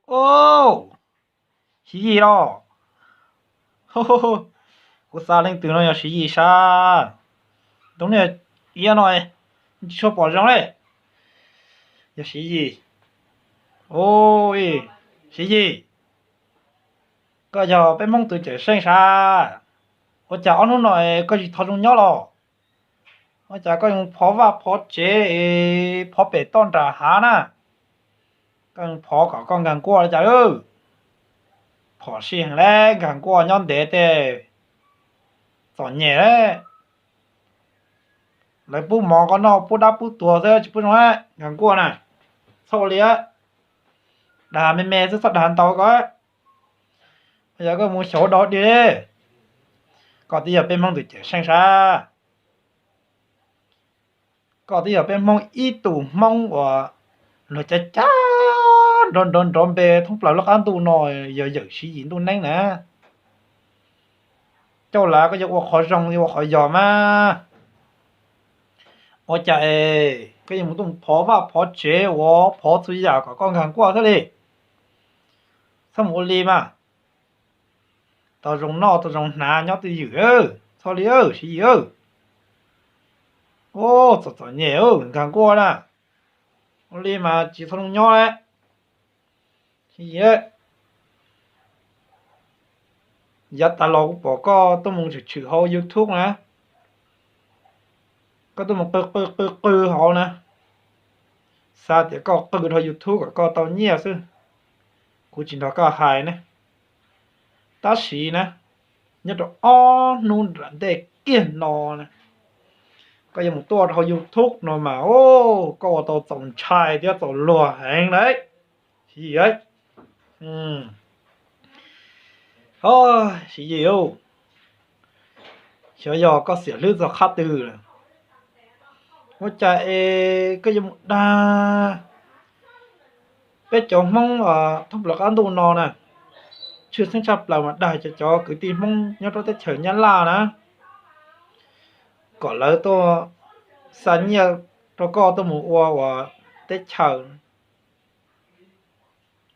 Au, Siv Yis los? Kuv xav leej twg no yog Siv Yis sas? Tus niag iab no tsis tshua pom zoo li. Yog Siv Yis. Ua, Siv Yis, koj yog peb Hmoob tus cawm seej sas? Ua cas ob hnub no koj tsis tau zoo nyob los? Ua cas koj yuav phov vaj phov tsev, phov pem toj nram hav na? Koj yuav phov kom koj nkag nkuaj li cas lawm? Phom sij heev li, nkag nkuaj nyob ntev tej txom nyem li. Lawv pub mov koj noj pub dab pub tuag xwb tsis pub zoo, nkag nkuaj na. Txhob ua li, dag me me xwb txhob dag ntau ko. Yog koj mus xyaum dog dig li. Koj twb yog peb Hmoob tus cawm seej sas. Koj twb yog peb Hmoob ib tug Hmoob uas luag cav cav nrov nrov nrov npe thoob plaws lub qab ntuj no, yog yawm Siv Yis ntuj neeb na. Coj lav koj yuav ua qhov zoo yuav ua qhov yog mas. Ua cas es koj yuav mus tuaj phov vaj phov tsev uas phov txhua yam kom koj nkag nkuaj thiab li? Txhob mus ua li mas. Tau zoo noj tau zoo hnav nyob twj ywm, txhob li Siv Yis. Ua txom txom nyem nkag nkuaj na. Ua li mas tsis txhob zoo nyob lawm. Yav tas los kuv pom koj tuaj mus tshwm tshwm hauv YouTube na, koj tuaj mus qw qw qw qw hauv na, xav tias koj qw rau YouTube kom koj tau nyiaj xwb. Kuv tsis nrog koj hais ne. Tab sis na, nyob rau ob hnub nram ntej kiag no na, koj yuav mus tuaj rau hauv YouTube no mas, koj ua tau txaus ntshai thiab txaus luag heev lawm, Siv Yis. Siv Yis, xyov yog koj xiam hlwb txog qhab twg lawm. Ua cas es koj yuav mus dag peb cov Hmoob thoob plaws qab ntuj no na, tshwj xeeb tshaj plaws mas dag cov cov kwv tij Hmoob nyob rau teb chaws Nyab Laj na, kom lawv tuaj xa nyiaj rau koj tuaj mus ua ua teb chaws,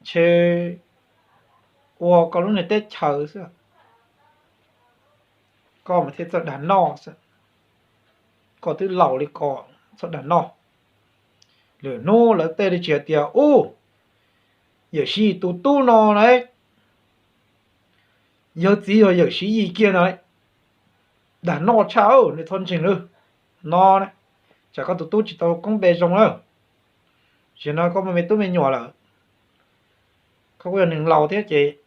ntshe ua koj lub niag teb chaws xwb, koj mas thiaj txawj dag noj xwb. Koj twb laus li ko, txhob dag noj. Lwm hnub lawv tej li tsis hais tias, ub, yawm Siv Yis tus tub no na, yawg txiv yog yawm Siv Yis kiag no, dag noj tshaj, nej txhob ntseeg lawm no. Tsam koj tus tub tsis tau koob npe zoo lawm, tsis no koj muaj me tub me nyuam lawm, koj kuj yog neeg laus thiab ces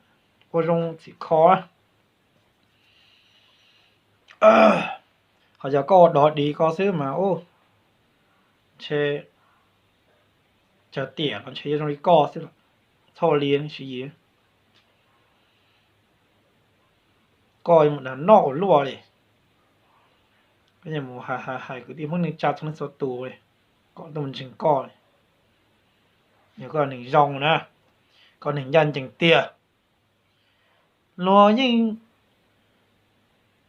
ua zoo txhim kho. Ho yog koj ua dog dig ko xwb mas, ub, ntshe tsawg tiam los ntshe yuav zoo li koj xwb los. Txhob ua li Siv Yis. Koj mus dag noj ua luaj li. Koj mus hais hais kwv tij Hmoob neej tsa txhua leej txhua tus li, kom tuaj mus ntseeg koj li. Yog koj neeg zoo na, koj neeg ncaj ncees tiag, luag yeej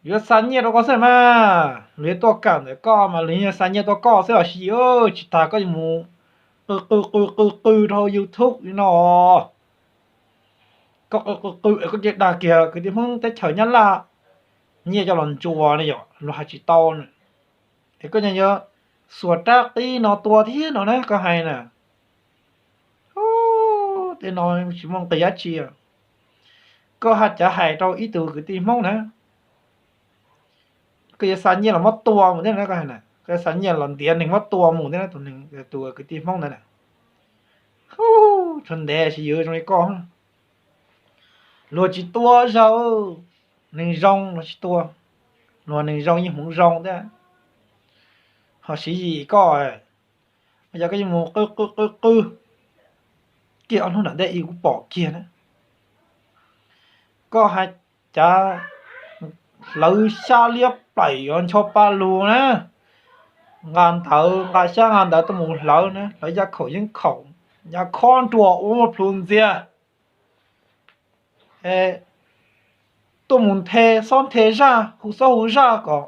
yuav xa nyiaj rau koj xwb mas. Luag yuav tuaj kawm ntawm koj mas luag yeej xa nyiaj tuaj koj xwb os Siv Yis. Tsis tas koj yuav mus qw qw qw qw qw rau YouTube li no. Koj qw qw qw es koj cia dag kiag kwv tij Hmoob teb chaws Nyab Laj nyiaj coj los ntsuas ne yom, luag hais tsis tau na. Es koj nyob yuav xuas rab qib no tua thiab no na koj hais na. Tej no tsis muaj nqis dab tsi. Koj haj cav hais rau ib tug kwv tij Hmoob na, koj yuav xa nyiaj los muab tua mus thiab na, koj hais na, koj yuav xa nyiaj los ntiav neeg muab tua mus thiab na, tus neeg, tus kwv tij Hmoob ntawd na. Tshuav ntev Siv Yis zoo li koj, luag tsis tua zaum, neeg zoo luag tsis tua, luag neeg zoo yeej hmoov zoo thiab. Ho Siv Yis koj, yog koj yeej mus qw qw qw qw kiag ob hnub nram ntej ib kuv pom kiag na. Koj hais cav hlawv xyab liab plaim yuav ncho pa lug na, nqa ntawv nqa xyab nqa ntawv tuaj mus hlawv na, hlawv yaj khaum yeeb khaum, yaj khob nruas ua muaj plhus ntxiag. Tuaj mus nthe xob nthe zaj, hu xob hu zaj kom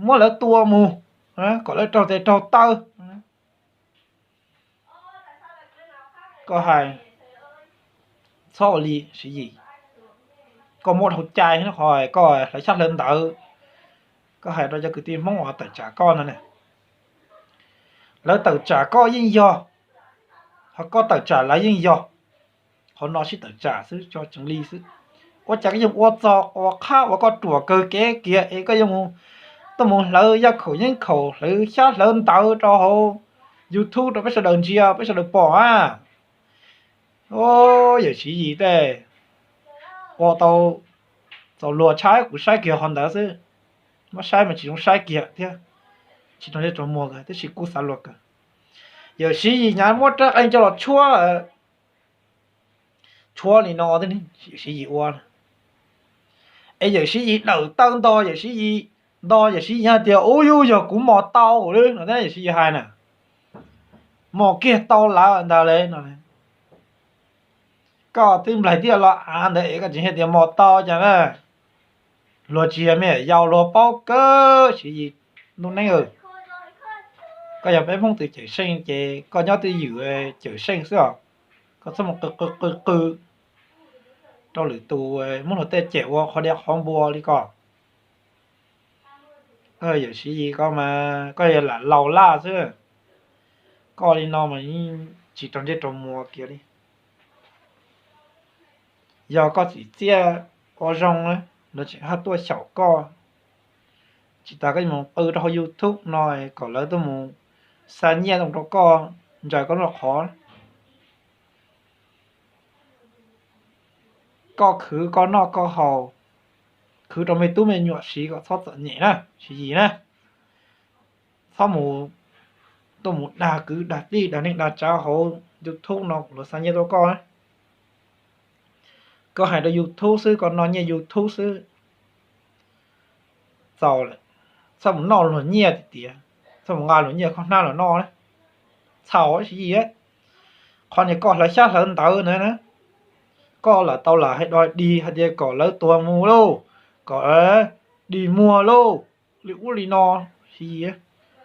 muab lawv tua mus, kom lawv raug tes raug taw. Koj hais, Txhob ua li Siv Yis, koj muab dhau cai qhov koj hlawv xyab hlawv ntawv, koj hais rau cov kwv tij Hmoob uas tawm tsam koj no ne. Lawv tawm tsam koj yeej yog, ho koj tawm tsam lawv yeej yog, qhov no sib tawm tsam xwb, tso tsees li xwb. Ua cas koj yeej ua txog ua qhab uas koj ruam kawg kev kiag es koj yeej tuaj mus hlawv yaj khaum yeeb khaum, hlawv xyab hlawv ntawv rau hauv YouTube rau peb sawv daws ntsia, peb sawv daws pom a. Yawm Siv Yis tej ua tau txaus luag tshaib, kuv saib kiag qhov ntawd xwb. Muab saib mas tsis zoo saib kiag thiab, tsis rau ntsej rau muag kawg, tab sis kuj xav luag kawg. Yawm Siv Yis nyav muab rab qeej coj los tshuab, tshuab li no, Siv Yis ua es Yawm Siv Yis dawm taw ntog, Yawm Siv Yis ntog, Yawm Siv Yis hais tias ub, yog kuv mos tau li no, Yawm Siv Yis hais na, mos kiag tau lawm ntag li no. Koj twb nplaig tiaj los av ntawd es koj tseem hais tias mos tau cas na. Luag tsis yog me nyuam yaus, luag paub kawg Siv Yis ntuj neeb. Koj yog peb Hmoob tus cawm seej ces koj nyob twj ywm cawm seej xwb os. Koj txhob mus qw qw qw qw rau lwm tus muab luag tej cem ua qhov diav qhov npua li ko. Yawm Siv Yis koj mas koj yog lam laus laj xwb, koj li no mas tsis rau ntsej rau muag kiag li. Yog koj txim txiaj ua zoo, lawv tseem haj tuaj xyaum koj. Tsis tas koj yuav mus qw rau hauv YouTube no kom lawv tuaj mus xa nyiaj rau koj, ntsaws koj lub qhov. Koj khwv koj noj koj haus, khwv rau me tub me nyuam siv kom txhob txom nyem na, Siv Yis na. Txhob mus tuaj mus dag kwv dag tij dag neej dag tsav hauv YouTube no kom luag xa nyiaj rau koj. Koj hais rau YouTube xwb, koj noj nyiaj YouTube xwb. Txaus lawm, txhob mus noj luag nyiaj tiag tiag, txhob mus nqa luag nyiaj khaub hnab los noj. Txhaum Siv Yis, qhov niag koj hlawv xyab hlawv ntawv ntawd na, koj lam tau lam hais dog dig hais tias kom lawv tuag mus lauj, kom dig muag lauj, li ub li no. Siv Yis,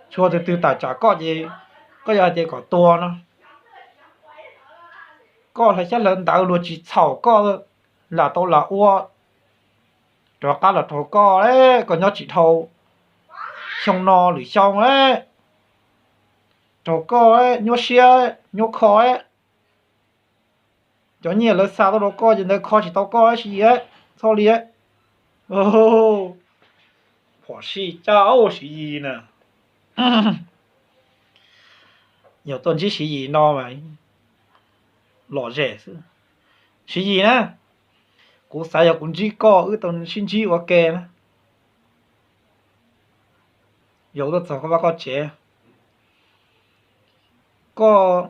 tsuas tus twg tawm tsam koj ces koj yuav hais tias kom tuag no. Koj hlawv xyab hlawv ntawv luag tsis txhaum koj, lam tau lam ua, rov qab los raug koj, koj nyob tsis dhau xyoo no lwm xyoo, raug koj nyuaj siab nyuaj kho. Cov nyiaj lawv xa tuaj rau koj ces ntawd kho tsis tau koj Siv Yis, txhob li. Phom sij caj Siv Yis na. Yog tuaj ntsib Siv Yis no mas lom zem xwb. Siv Yis na, kuv xav yog kuv ntsib koj wb tau sib ntsib ua ke na. Yog tuaj txog koj vaj koj tsev, koj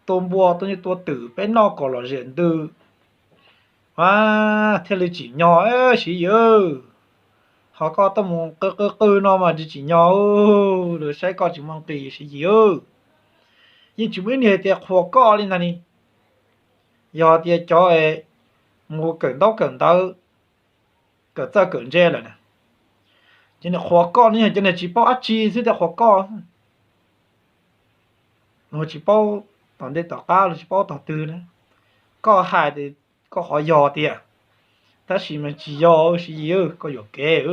tua npua tua nyuj tua twm peb noj kom lom zem ntws, a, thiaj li tsim nyog Siv Yis. Ho koj tuaj mus qw qw qw no mas tsis tsim nyog, lawv saib koj tsis muaj nqis Siv Yis. Yeej tsis muaj ib niag hais tias qhuas koj li ntag ni. Yog tias cov mus kawm ntaub kawm ntawv, kawm txawj kawm ntse lawm na, ces nws qhuas koj no yog cov niag tsis paub dab tsi xwb thiaj qhuas koj. Luag tsis paub tom ntej tom qab, luag tsis paub tog twg na. Koj hais tias koj qhov yog tiag, tab sis mas tsis yog Siv Yis, koj yuam kev.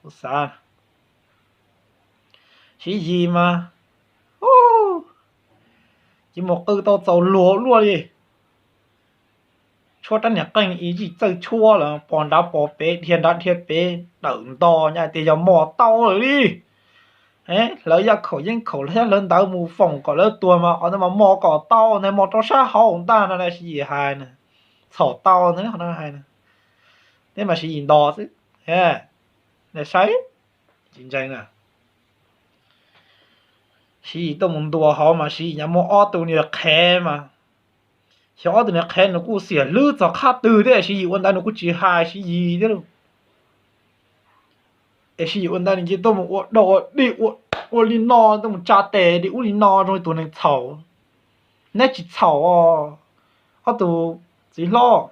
Kuv xav Siv Yis mas, ces mus qw tau txaus luag luaj li. Tshuab rab niag qeej ib yim txawj tshuab lawm, pos nrad pos pem, dhia nrad dhia pem, dawm nto nyaj tias yog mos tau lawm li. Hlawv yaj khaum yeeb khaum, hlawv xyab hlawv ntawv mus foom kom lawv tuag mas qhov ntawd mas mos kom tau ntag, mos rau sab hauv ntag no na, Siv Yis hais na. Txhaum tau ntag qhov no hais na. Neb mas Siv Yis ntos xwb, saib tsis ntseeg na. Siv Yis tuaj mus ntuas hauv mas Siv Yis nyob muaj ob tug niag qhev mas, xyov ob tug niag qhev nws kuj xiam hlwb txog qhab twg thiab, Siv Yis ua ntawd nws kuj tsis hais Siv Yis thiab lauj. Es Siv Yis ua ntawd nws cia tuaj mus ua dog ua dig, ua li no, tuaj mus tsa tes li ub li no zoo li tus neeg txhaum. Neb tsis txhaum os, ob tug txiv hlob,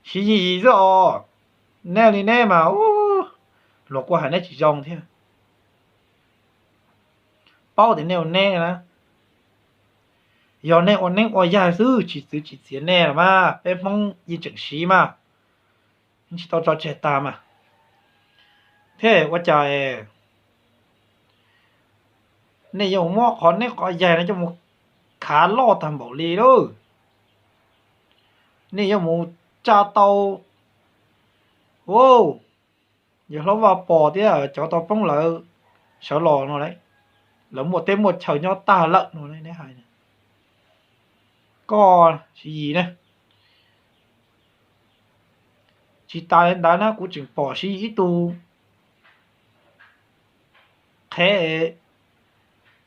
Siv Yis xwb os. Neb li neb mas, luag kuj hais neb tsis zoo thiab. Paub tias neb ua neb na, Yog nej ua neeb ua yaig xwb tsis txwv tsis txiav nej los mas peb Hmoob yeej tseem siv mas, yeej tsis tau tso tseg tag mas. Thiab ua cas nej yuav muab qhov neeb qhov yaig no coj mus khav loj tag npaum li lauj? Nej yuav mus tsa tau, u, yawg hlob Vaj Pov thiab cov tau poob lawv sawv los no, lawv muaj teb muaj chaw nyob tag lawm no, neb hais, koj Siv Yis na. Tsis tas li ntawd na, kuv tseem pom Siv Yis ib tug qhev,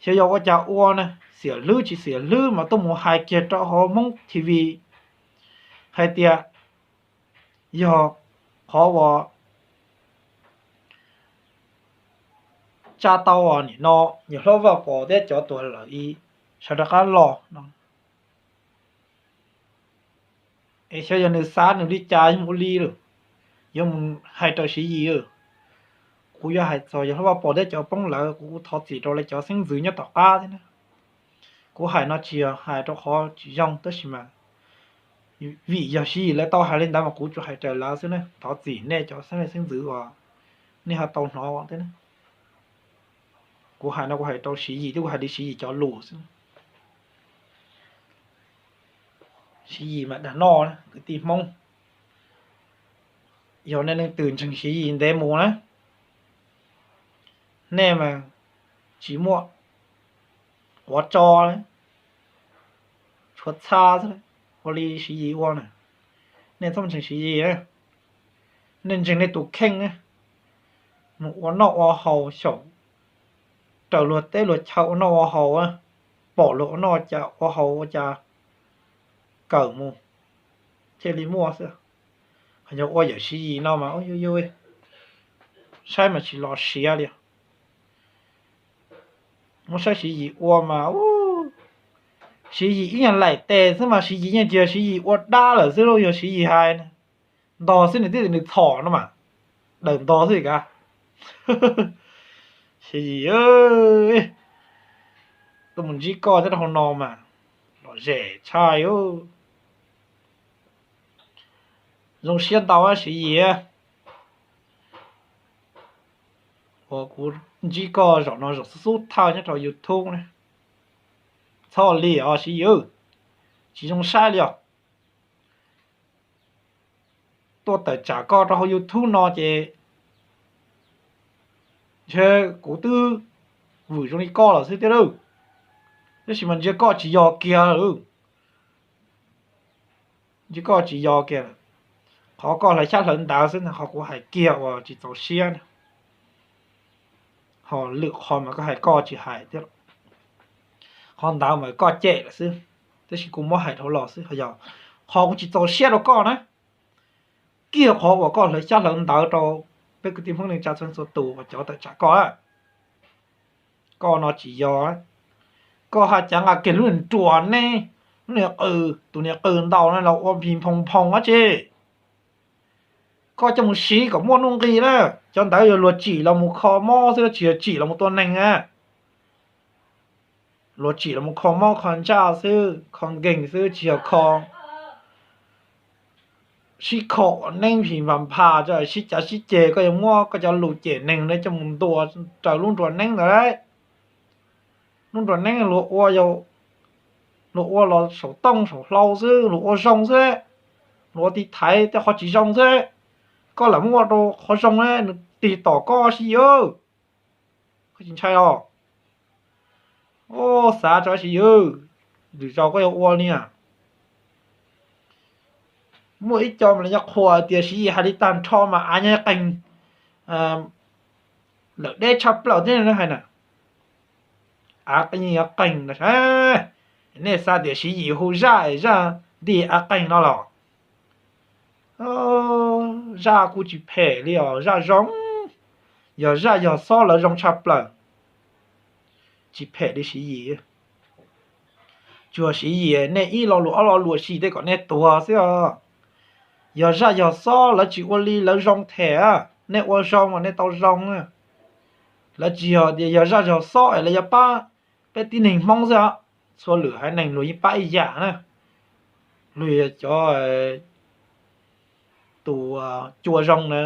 xyov yog ua cas ua na, xiam hlwb tsis xiam hlwb mas tuaj mus hais kiag rau hauv Hmoob T V hais tias yog qhov uas tsa tau nim no yawg hlob Vaj Pov thiab cov tuag lawm sawv rov qab los no. Es xyov yog nws xav nws li cas mus li lawm, yuav mus hais raws Siv Yis. Kuv yuav hais txog yawg hlob Vaj Pov thiab cov poob lawv, kuv kuj thov txim rau lawv cov xeeb ntxwv nyob tom qab thiab na. Kuv hais no tsis yog hais rau qhov tsis zoo tab sis mas vim yog Siv Yis lawv tau hais li ntawd mas kuv tsuas hais raws lawv xwb na, thov txim nej cov xeeb leej xeeb ntxwv uas nej ho tau hnov thiab na. Kuv hais no kuv hais rau Siv Yis thiab kuv hais li Siv Yis cov lus xwb. Siv Yis mas dag noj kwv tij Hmoob, yog nej leej twg ntseeg Siv Yis ntev mus na, nej mas tsis muaj quav tso, tshuav txha xwb ua li Siv Yis ua na. Nej txhob ntseeg Siv Yis, nej ntseeg nej tus kheej, mus ua noj ua haus xyaum raws luag teb luag chaw ua noj ua haus, pom luag ua noj ua haus ua cas kawm mus thiaj li muaj xwb. Ho yog ua yawm Siv Yis no mas ua yu yu, saib mas tsis los siav li. Muab saib Siv Yis ua mas, Siv Yis ib nyuag laim tes xwb mas Siv Yis yeej tias Siv Yis ua dab lawm xwb lauj, yog Siv Yis hais na. Ntog xwb nws twb tias nws txhom no mas, daws ntog xwb kav. Siv Yis, tuaj mus ntsib koj nyob rau hauv no mas lom zem tshaj. Zoo siab ntau Siv Yis uas kuv ntsib koj zaum no zaum xub xub thawj nyob rau YouTube na. Txhob li os Siv Yis, tsis zoo saib li os. Tuaj tawm tsam koj rau hauv YouTube no ces ntshe kuv twb vwm zoo li koj lawm xwb thiab lauj. Tab sis mas ntshe koj tsis yog kiag lawm. Ntshe koj tsis yog kiag lawm. Qhov koj hlawv xyab hlawv ntawv xwb ntag, qhov kuv hais kiag uas tsis txaus siab na. Ho lwm qhov mas koj hais koj tsis hais thiab, qhov ntawd mas koj cem lawm xwb, tab sis kuv muab hais dhau los xwb. Ho yog qhov kuv tsis txaus siab rau koj na, kiag qhov uas koj hlawv xyab hlawv ntawv rau peb kwv tij Hmoob neej tsa txhua leej txhua tus uas cov tawm tsam koj. Koj no tsis yog, koj haj cav nqa kiag lub nruas neeb, lub niag qws, tus niag qws ntaus no los ua nphis nphoo nphoo dab tsi. Koj coj mus siv kom muaj nuj nqis na, cov ntawd yog luag tsim los mus kho mob xwb, tsis yog tsim los mus tua neeg na. Luag tsim los mus kho mob kho ntsaj xwb, kho nkeeg xwb, tsis yog kho sib kho ua neeb nphis nphas nphas, sib cav sib ceg. Koj yuav muab koj cov lus cem neeg no coj mus ntua raws lub nruas neeb ntawd lauj. Lub nruas neeb luag ua, luag ua los saum tooj saum hlau xwb, luag ua zoo xwb, luag ua tiv thaiv tej qhov tsis zoo xwb. Koj lam muab ua rau qhov zoo, nws tig tom koj Siv Yis. Koj tsis ntshai los? Xav tso Siv Yis, lwm zaus koj yuav ua li na. Muaj ib co mas lawv nyob qhuas tias Siv Yis hais li tag nrho mas av nyob qeeg lawm deb tshaj plaws thiab hais na. Av yeej yuav qeeg no, nej xav tias Siv Yis hu zaj es zaj nti av qeeg no los? Zaj kuj tsis phem li os, zaj zoo. Yog zaj yog xob lawv zoo tshaj plaws, tsis phem li Siv Yis. Tsuas Siv Yis nej ib lo lus ob lo lus Siv Yis tej kom nej tuag xwb os. Yog zaj yog xob lawv tsis ua li, lawv zoo them, nej ua zoo mas nej tau zoo. Lawv tsis yog tias yog zaj yog xob es lawv yuav pab peb tib neeg Hmoob xwb os. txhua lwm haiv neeg luag yeej pab ib yam na. Luag yog cov tus cua zoo na,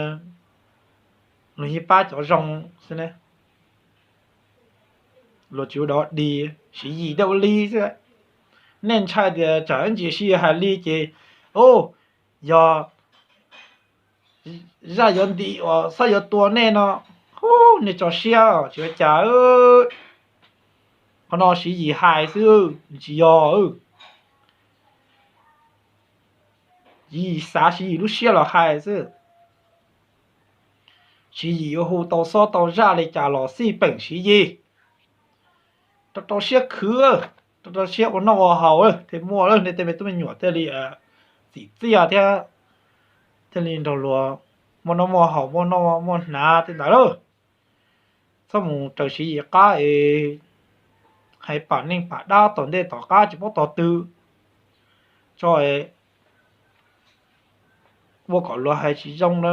luag yeej pab cov zoo xwb na. Luag tsis ua dog dig, Siv Yis thiaj ua li xwb. Nej ntshai tias tsam ntsis Siv Yis hais li ces, o, yog zaj yuav ntim uas xab yuav tua nej no, hu, nej tso siab tsis ua cas. Qhov no Siv Yis hais xwb, tsis yog. Siv Yis xav Siv Yis lub siab los hais xwb. Siv Yis yuav hu tau xob tau zaj li cas los xij peem Siv Yis. Rau rau siab khwv, rau rau siab ua noj ua haus thiaj muaj. Nej tej me tub me nyuam thiaj li txim txiaj thiab, thiaj li nrog luag muaj noj muaj haus, muaj noj muaj hnav tej ntawd lauj. Txhob mus raws Siv Yis qab es hais pam neej pam dab tom ntej tom qab tsis paub tog twg tso, ua kom luag hais tsis zoo na.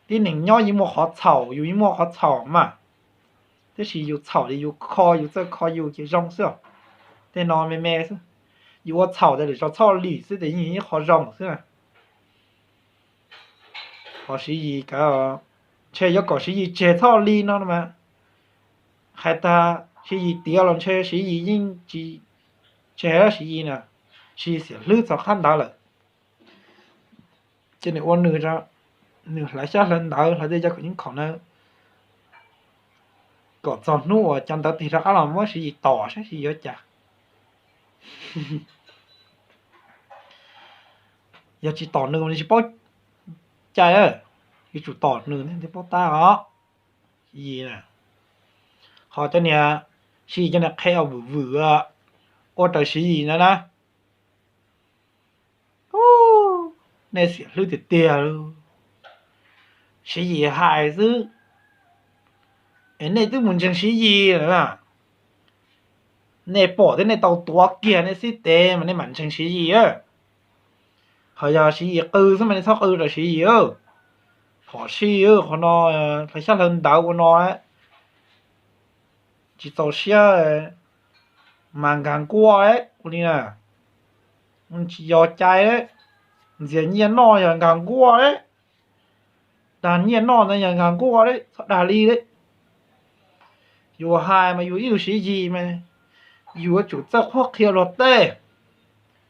Tib neeg nyob yeej muaj qhov txhaum, yus yeej muaj qhov txhaum mas, tiam sis yus txhaum ces yus kho, yus txawj kho yus ces zoo xwb. Tej no me me xwb, yus ua txhaum tas lwm zaus txhob li xwb ces yeej ib qho zoo xwb na. Qhov Siv Yis kav, ntshe yuav kom Siv Yis tseg txhob li no mas, hais tas Siv Yis tiav los ntshe Siv Yis yeej tsis tseg Siv Yis na, Siv Yis xiam hlwb txog qhab ntawd lawm. Ces nws ua nws, nws hlawv xyab hlawv ntawv, hlawv tej cov khoom nyob khoom na, kom txog hnub uas cov ntawv tig rov qab los muab Siv Yis tom saib Siv Yis yuav cas. Yog tsis tom nws nws tsis paub cai, yuav tsum tom nws thiaj paub tab os. Siv Yis, qhov cov niag Siv Yis cov niag qhia vwm vwm ua raws Siv Yis na na, nej xiam hlwb tiag tiag lauj. Siv Yis hais xwb es nej twb mus ntseeg Siv Yis lawm na. Nej pom thiab nej tau tuav kiag nej xib tes mas nej mam ntseeg Siv Yis. Ho yog Siv Yis qw xwb mas nej txhob qw raws Siv Yis. Phom sij, qhov no hlawv xyab hlawv ntawv ua no tsis txaus siab mas nkag nkuaj ua li na, tsis yog cai. Ntxias nyiaj noj yog nkag nkuaj, dag nyiaj noj ntawd yog nkag nkuaj, txhob dag li. Yus hais mas yus ib tug Siv Yis mas yus yuav tsum txawj qhuab qhia luag tej,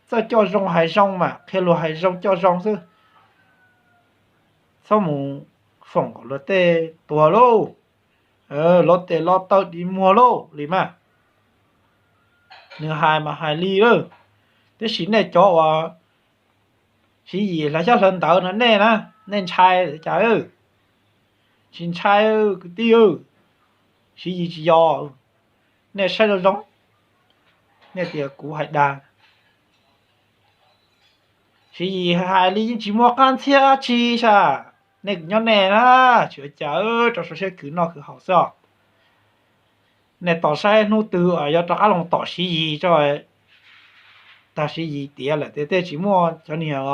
txawj coj zoo hais zoo mas qhia luag hais zoo coj zoo xwb. Txhob mus foom kom luag tej tuag lauj, los tes los taw di muag lauj li mas. Nws hais mas hais li lawm, tiam sis nej cov uas Siv Yis hlawv xyab hlawv ntawv no nej na, nej ntshai cas? Tsis ntshai kwv tij. Siv Yis tsis yog, nej saib zoo zoo, nej tias kuv hais dag. Siv Yis hais li yeej tsis muaj qab ntxhiab dab tsi sas. Nej nyob nej na, tsis ua cas, rau siab khwv noj khwv haus xwb os. Nej tos saib hnub twg yog rov qab los tom Siv Yis tso, tag Siv Yis tiav lawm tej tsis muaj cov niag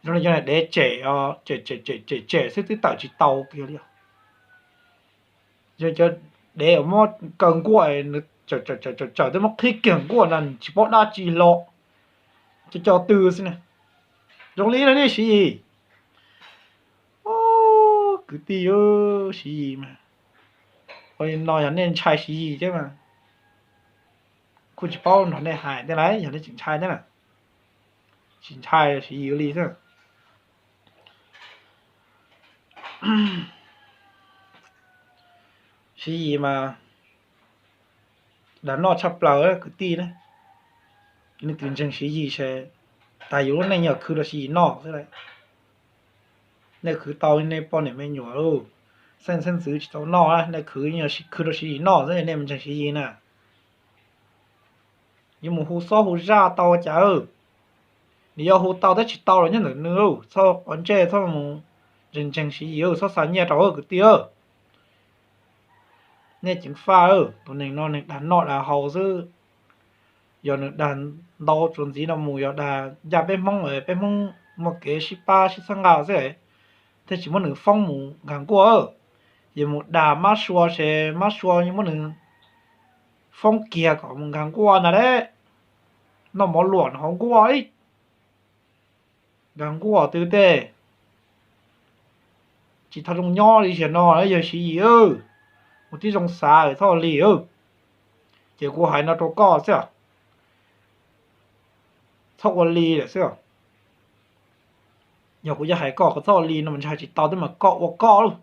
zoo li cov niag dev tsem, tsem tsem tsem tsem xwb twb tawm tsis tau kiag li. Yog cov dev uas muab kaw nkuaj, tsawm tsawm twb muab qhib kiag nkuaj no tsis paub dab tsi los, cov cov twg xwb na. Zoo li no nej Siv Yis, kwv tij, Siv Yis mas, ua li no yog nej ntshai Siv Yis thiab mas, kuj tsis paub nrog nej hais tej lawm, yog nej tseem ntshai thiab na, tsis ntshai Siv Yis ua li xwb. Siv Yis mas dag noj tshaj plaws kwv tij na. Nej tus ntseeg Siv Yis ces tas yus lub neej yog khwv rau Siv Yis noj xwb. Nej khwv tau nej poj niam me nyuam, xeeb xeeb ntxwv tsis tau noj, nej khwv yog khwv rau Siv Yis noj xwb, nej mus ntseeg Siv Yis na. Yuav mus hu xob hu zaj tau cas? Nws yuav hu tau thiab tsis tau los nyob ntawm nws, txhob quav ntsej, txhob mus ntseeg ntseeg Siv Yis, txhob xa nyiaj rau kwv tij. Nej ceev faj, tus neeg no neeg dag noj dag haus xwb. Yog nws dag ntau tsuas ntxiv no mus yog dag ncaj peb Hmoob, peb Hmoob muaj kev sib pab sib txhawb nqa xwb, thiaj tsis muab nws foob mus nkag nkuaj. Yog mus dag mab sua ces mab sua yeej muab nws foob kiag kom mus nkag nkuaj ntag lauj. Noj mov luam no hauv nkuaj ib, nkag nkuaj twg tej, tsis tau zoo nyob li tiag no yog Siv Yis, mus tib zoo xav txhob ua li. Ces kuv hais no rau koj xwb, txhob ua li lawm xwb. Yog kuv yuav hais koj kom txhob ua li no mas ntshe hais tsis tau thiab mas koj ua koj lauj.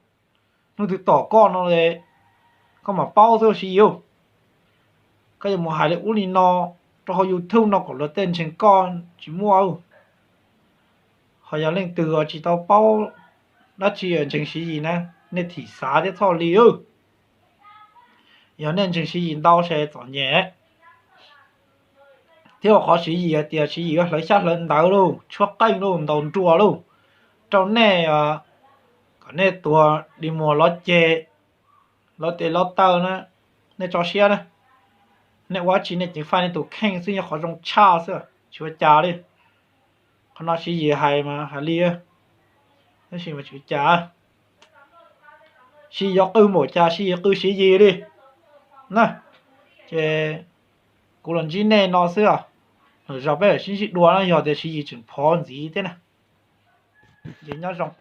Hnub twg tom koj no, koj mam paub xwb Siv Yis. Koj yuav mus hais li ub li no rau hauv YouTube no kom luag tej ntseeg koj tsis muaj. Ho yog leej twg tsis tau paub dab tsi ntseeg Siv Yis na, nej thim xav thiab txhob ua li. Yog nej ntseeg Siv Yis ntau ces txom nyem. Thiab ua qhov Siv Yis hais tias Siv Yis yuav hlawv xyab hlawv ntawv lauj, tshuab qeej lauj, ntaus nruas lauj, rau nej, kom nej tuag li muag lov ceg, lov tes lov taw na, nej tso siab na. Nej ua dab tsi nej ceev faj nej tus kheej xwb yog qhov zoo tshaj xwb tsis ua cas li. Qhov no Siv Yis hais mas hais li, tab sis mas tsis ua cas. Siv Yis yuav qw npaum cas Siv Yis qw Siv Yis li na. Ces kuv los ntsib nej no xwb os. Lwm zaus peb sib ntsib dua na yog tias Siv Yis tseem phov ntxiv thiab na. Ces nyob zoo.